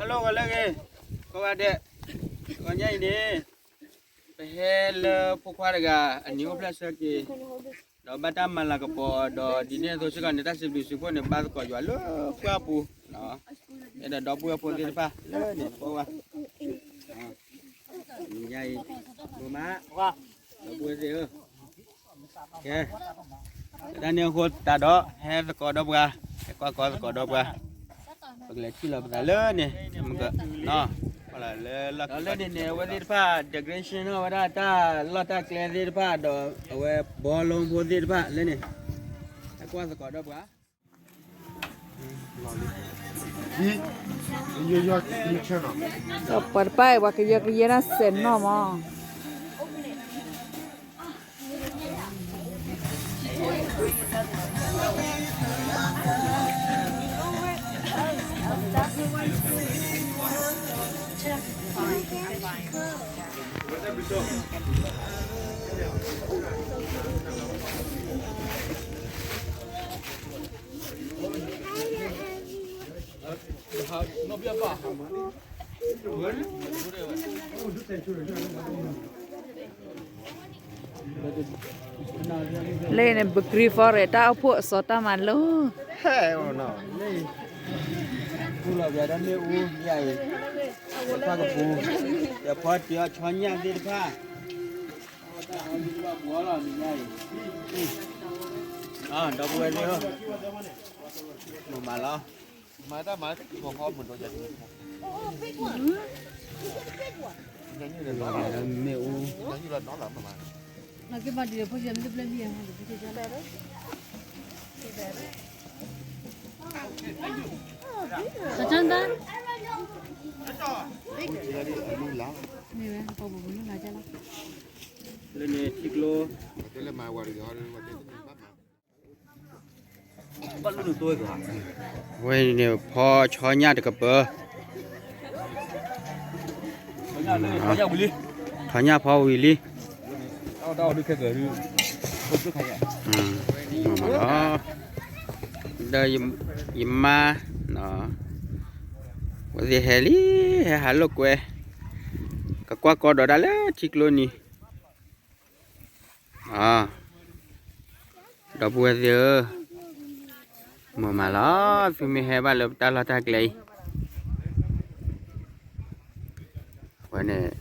လၢဂီၤလၢအဂ့ၤ, ကိးဂၤဒဲး, ဂီၤညါအံၤန့ၣ် ပဟဲလၢဖိခွါတဂၤ အနံၤအိၣ်ဖျဲၣ်ဆၢက့ၤ, ဒီးဘၣ်တၢ်မၤလၤကပီၤ ဒီးဒ်န့ၣ်အသိးစ့ၢ်ကီးန့ၣ် တၢ်စံးဘျုးစံးဖှိၣ်န့ၣ် ဘၣ်သကိးယွၤလၢပှၢ်ပူၤ, အဲၣ်ဒိးဒီပုၢ်ဝဲၢ်ဖိသ့ၣ်တဖၣ်လၢန့ၣ် ပဝဲ ညါအံၤ, မ့ၢ်မး, ဒီပုၢ်ဝဲၢ်သ့ၣ်ဧၢ, ကဲ, တၢ်န့ၣ်အဃိသတးဒီး ဟဲသကိးဒီးပှၤ, ဟဲကွၢ်ကီသကိးဒီးပှၤ, ပကလဲၤထံၣ်လီၤပသးလၢန့ၣ်, မ့ၢ်ကနီၤ, လၢလီၢ်လၢန့ၣ်န့ၣ် အဝဲသ့ၣ်တဖၣ် decoration ဝဲဒၣ်တၢ်လီၢ်တၢ်ကျဲသ့ၣ်တဖၣ်ဒီး အဝဲဘီလိဖိသ့ၣ်တဖၣ်လၢန့ၣ်, ဟဲကွၢ်သကိးဒီးပှၤ ပှၤတဖၣ်အံၤ ပှၤကယၢကယဲၢ်တၢ်စဲးနီၢ်မး. လၢန့ၣ် ပ Green Forest တၢ်အိၣ်ဖှိၣ်အစီၤတၢ်မၤလိ, ဟဲ, ပူလီၤပျးတၢ်မ့ၣ်အူညါအံၤ, တၢ်ကပူ, ယဖီတံၤအီၣ်ဆီညၣ်သ့ၣ်တဖၣ်, အီၣ်တၢ်အီၣ်မ့ၣ်တဘၣ်ပူအီၣ်လီၤမ့ၢ်ညါအံၤ, ဒီပုၢ်ဝဲၢ်သ့ၣ်ဧၢ, မၤလီၤ, မၤတၢ်မၤ, မ့ၣ်အူ, လၢန့ၣ်ထံကျိ ဝဲန့ၣ်ဖီဆီညၣ်တကပၤ, ဆီညၣ်ဖီဝံၤလံ, လီၤ, ဒီးယမါ, ဝဲသ့ၣ်ဟဲလံ, ဟဲဟးလိာ်ကွဲ, ကကွၢ်ကီဒီးတၢ်လၢထံကျိနံၤ ဒီပုၢ်ဝဲၢ်သ့ၣ်ဧၢ, မုာ်မးလီၤ, သုမ့ၢ်ဟဲဘၣ်လၢတၢ်လီၢ်တၢ်ကျဲအံၤ, ဝဲန့ၣ်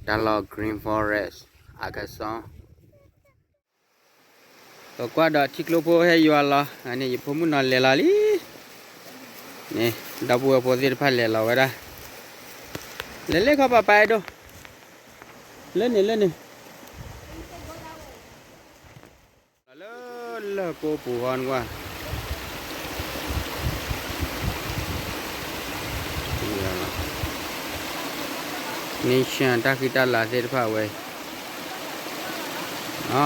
တၢ်လီၢ် Green Forest Arkansas, ပကွၢ်ဒီးထံကျိဖိဟဲယွၤလီၤ, န့ၣ် ယဖိမုၣ်နီၤလဲၤလီၤလံ, န့ၣ် ဒီပုၢ်ဝဲၢ်ဖိသ့ၣ်တဖၣ်လဲၤလီၤဝဲဒၣ်, လဲၤလၢခီပၤပၢ်အဲၣ်ဒိး, လၢန့ၣ်လၢန့ၣ် လၢ လၢကိပူၤဃီနကွၢ်, Nation တၢ်ဃံတၢ်လၤသ့ၣ်တဖၣ်ဝဲ, အ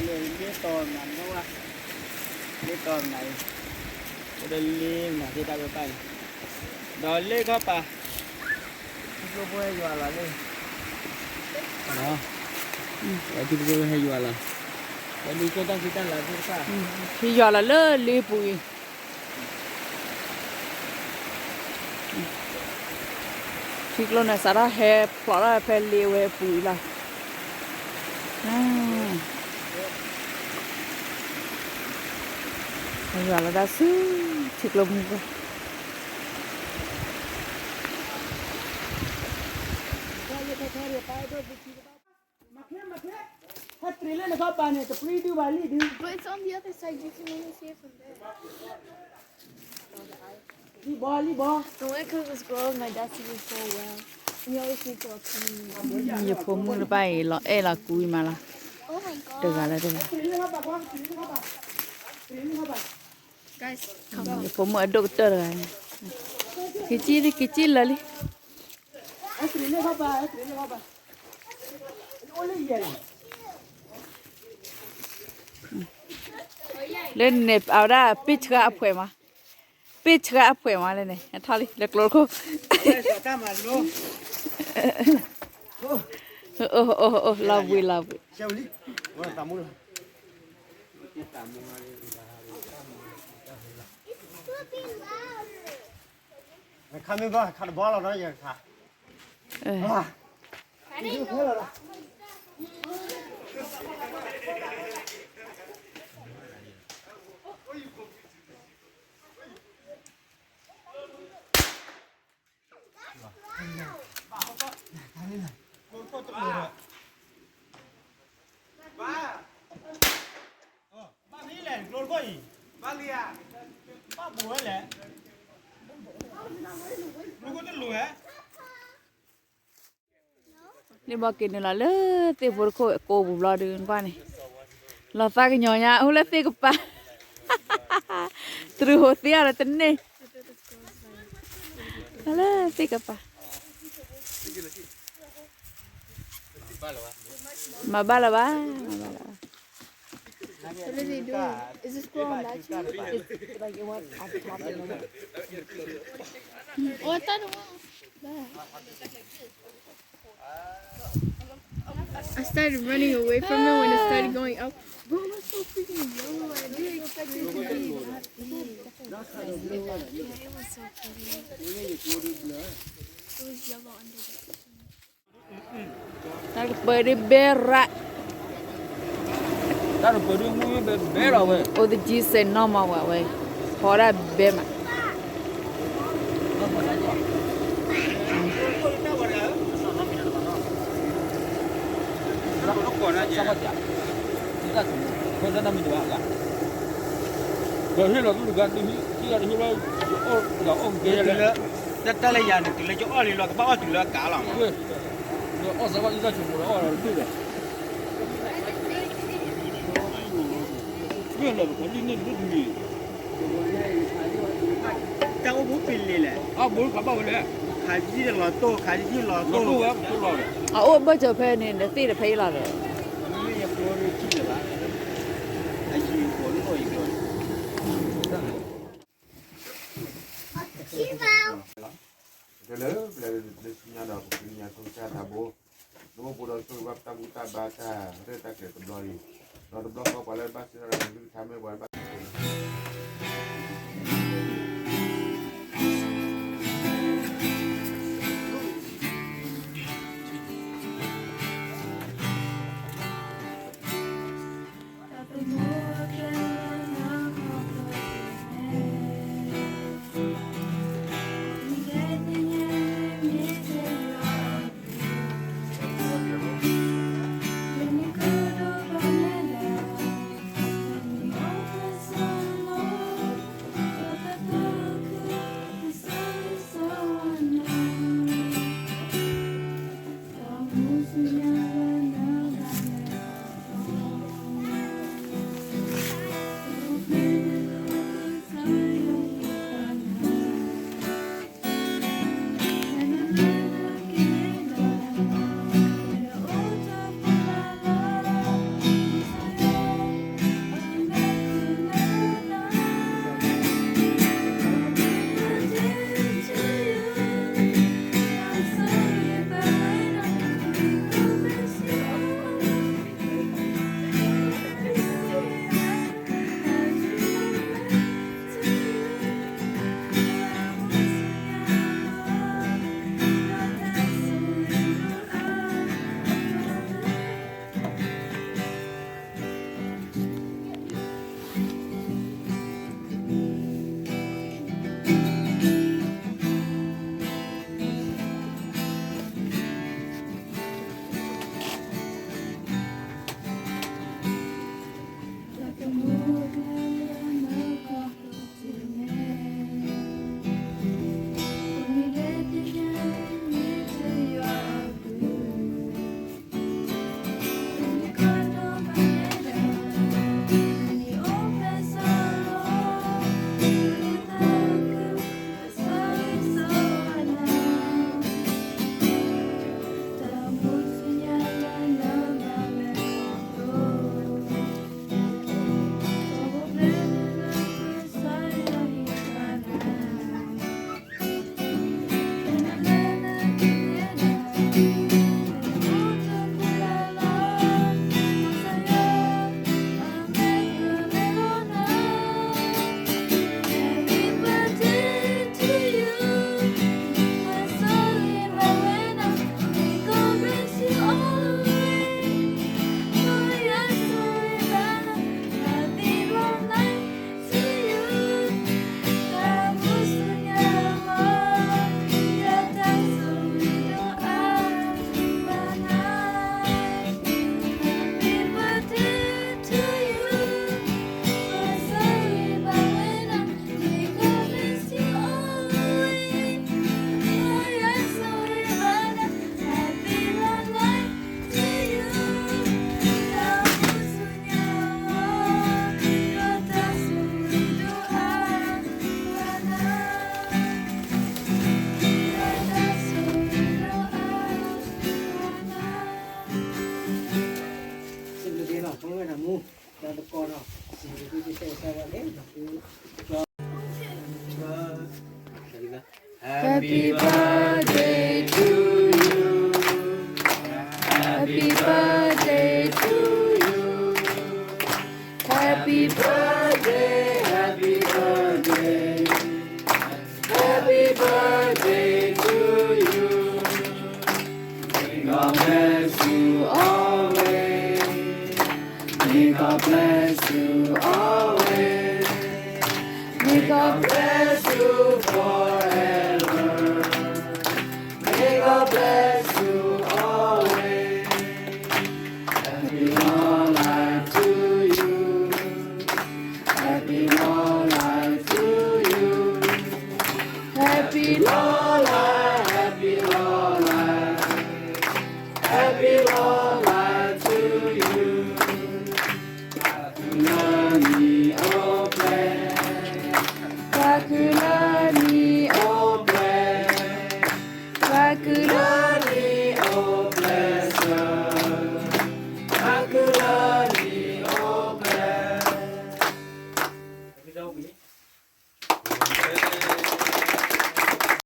လ့တီၤမနၤအံၤ, ဒီးလ့ခီပၤ, ထံကျိဖိဟဲယွၤလီၤလံ, ထံကျိဖိဟဲယွၤလီၤ, ဒီးလ့ကၠီတၢ်ဃံတၢ်လၤသ့ၣ်တဖၣ်, ဟဲယွၤလီၤလၢလ့ပူၤအံၤ ထံကျိန့ၣ် စးထီၣ်ဟဲဖျိးထီၣ်ဖဲလ့ဝဲအပူၤအံၤလီၤ. ယွၤလီၤဒၣ်ဆူထံကျိမူခိၣ်, ဟဲတြ့လၢနခီပၤန့ၣ် တပြံဒုဘၣ်လံဒု, But it's on the other side, you can only see it from there. လံဘီ, လံဘီ, The way Christmas grows, my dad sees it so well. He always makes it up to me. ယဖိမုၣ်တဖၣ်အံၤ လီၤအဲၣ်လီၤကွံမးလီၤ, Oh my god. တဂၤလၢတဂၤ, ယဖိမုၣ်အဒိၣ်ကတၢၢ်တဂၤန့ၣ်, က့ၤက့ၤလံ, က့ၤက့ၤလၢာ်လံ. လၢန့ၣ် အဝဲဒၣ် ပ့ၢ်ဆှါအဖှဲးမး, ပ့ၢ်ဆှါအဖှဲးမးလၢန့ၣ် အထီၣ်လံ လၢကျိတခိၣ်, အိၣ် အိၣ် အိၣ် လီၤဘှံး လီၤဘှံး. ခါမ့ၢ်ဘၣ် ခါတဘီလီၤနီၤ ယခါ ဘၣ်မနုၤလဲၣ် ကျိတခိၣ်အံၤ ဘၣ်လံဧါ ဘၣ်ဘူးဝဲလဲၣ် ကျိတခိၣ်တလိၤဧါ န့ၣ်ဘီက့ၤနုာ်လီၤလၢသ့ၣ်ဖိတခိၣ်အကိးပူၤဘျီဒုး နကွၢ်န့ၣ် လီၤသးကညီၤညါ အိၣ်လၢသ့ၣ်ကပၤ တရူးဟိးသ့အီၤဒီးတန့ၢ် လၢသ့ၣ်ကပၤ မၤဘၣ်လၢၤဘၣ် မၤဘၣ်လၢၤဘၣ် What do they do? Is it squirrel on that tree? It's like it went at the top of the Oh, I thought it was. I started running away from it when it started going up. Bro, it was so freaking yellow. I didn't expect it to be that big. Yeah, it was so pretty. It was yellow under the skin. တၢ်ကပၢၤဒ်ဘဲရၣ် တၢ်ကပၢၤဒ်မူဘဲဘဲလီၤဝဲ အိၣ်သယံၤစဲးနီၢ်မးဝဲဝဲ ဖီဒၣ်ဘဲမး ဒီးဟ့ၣ်လီၤသူၣ်တဂၤ ယအီၣ်လၢယအီၣ်ကဲလၢ တၢ်လၢယၤန့ၣ် တုၤလၢယအီၣ်လံလီၤ ကဘၣ်အီၣ်တုၤလၢအကးလီၤမး ဒီးအီၣ်စးဘၣ်အံသၣ်ဆိမိၣ်လၢအီၣ်လီၤတဘ့ၣ်ဒီး ဘ့ၣ်လီၤပခီဒ်န့ၣ်တဘ့ၣ်ဒ်န့ၣ် တၢ်အိၣ်ဘူးပလ့ၤလဲၣ် အဘိခးဘၣ်ဝဲလဲၣ် ခးယံၣ်လီၤတိၢ် ခးယံၣ်လီၤတိၢ် လီၤတိၢ်ဝဲပတိၢ်လီၤ အအိၣ်ဘၢၣ်စၢၤဖဲန့ၣ် ဒီးသ့ၣ်ဒီးဖဲအံၤလီၤဒီး မ့ၢ်ယကျိရ့ထံၣ်လၢၤဘၣ် အယံၤဃိးလၢအီၣ်ယကျိန့ၣ် ကလၢပျၢၤလၢဆူညါဒီး ပကညးဆိကစၢ်တၢ်ဘိ, နမိၢ်ပှဲၤဒီးဆိၣ်ဂ့ၤဘၣ်ပတၢ်ဘူၣ်တၢ်ဘါတၢ်ရဲၣ်တၢ်ကျဲၤတဘျီအံၤ, ဒီးတဘျီဃီပှၤလၢဘၣ်စံးတၢ်ဒီးနကလုၢ်ကထါမ့ၢ်ပှၤလၢဘၣ် Happy birthday to you. Happy birthday to you. Happy birthday